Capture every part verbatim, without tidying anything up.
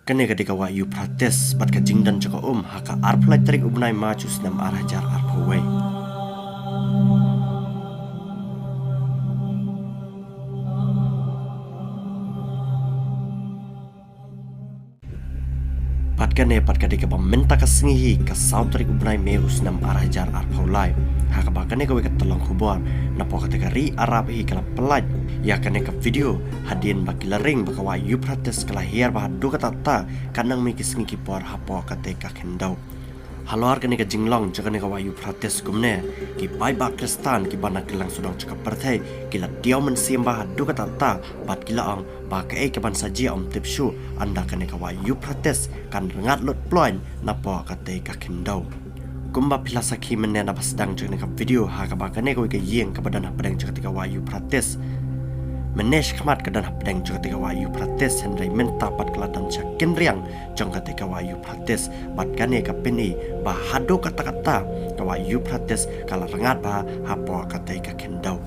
Kane ka dei ka wah Euphrates bad ka jingdon jong ka um ha ka arphew lai tarik u bnai March u snem ar hajar arphew wei. Bad kane pat ka dei kaba mynta ka sngi hi ka saw tarik u bnai May u snem ar hajar arphew lai. Ha kaba kane kawei ka tyllong khubor napoh kata ka ri Arab hi ka la pyllait ïa kane ka video hadien ba ki la ring ba ka wah Euphrates ka la hiar bha haduh katta katta, katba nang mih ki sngi ki por hapoh kata ka khyndew. Halor kane ka jinglong jong kane ka wah Euphrates kumne, ki paidbah Khristan kiba na kylleng sawdong jong ka pyrthei ki la diaw mynsiem bha haduh katta katta bad ki la ong ba kaei kaban sa jia ym tip shuh, ynda kane ka wah Euphrates kan rngat lut ploiñ napoh kata ka khyndew. Kumba phi la sakhi mynne naba sdang jong kane ka video, ha kaba kane kawei ka ïing kaba don hapdeng jong kata ka wah Euphrates, mynne shakhmat ka don hapdeng jong kata ka wah Euphrates, hynrei mynta pat ka la don sha kynriang jong kata ka wah Euphrates. Bad kane ka pyni ba haduh katta katta ka wah Euphrates ka la rngat bha hapoh kata ka khyndew.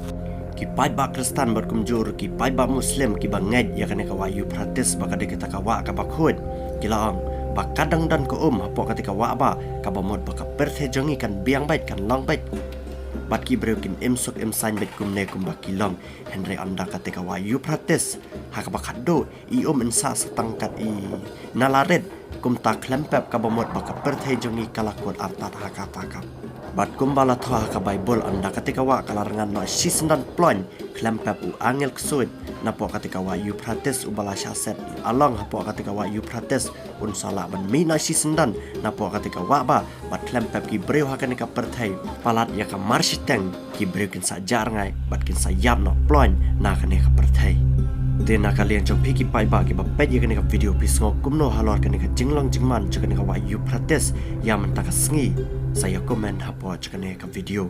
Ki paidbah Khristan bad kumjuh ruh ki paidbah Muslim kiba ngeit ïa kane ka wah Euphrates ba ka dei kata ka wah kaba khuid, ki la ong ba ka dang don ka um hapoh kata ka wah, ba kaba mut ba ka pyrthei jong ngi kan biang beit, kan long beit. Bad ki briew kin im suk im saiñ beit kumne kumba ki long. Hynrei ynda kata ka wah Euphrates ha kaba khatduh i um in sah sa tang kat i nala rit, kumta khlem pep kaba mut ba ka pyrthei jong ngi ka la kut artat ha kata ka. Bad kumba la thoh ha ka Baibl, ynda kata ka wah ka la rngat noh shisyndon ploiñ, khlem pep u angel ksuid napoh kata ka wah Euphrates uba la shah set along hapoh kata ka wah Euphrates un sa lah ban mih noh shisyndon napoh kata ka wah, ba bad khlem pep ki briew ha kane ka pyrthei, palat ïa ka marshiteng, ki briew kin sa jah rngai bad kin sa ïap noh ploiñ na kane ka pyrthei. Te na ka liang jong phi ki paidbah kiba peit ïa kane ka video, phi sngew kumno halor kane ka jinglong jingman jong kane ka wah Euphrates ïa mynta ka sngi? Sa ïa comment hapoh jong kane ka video.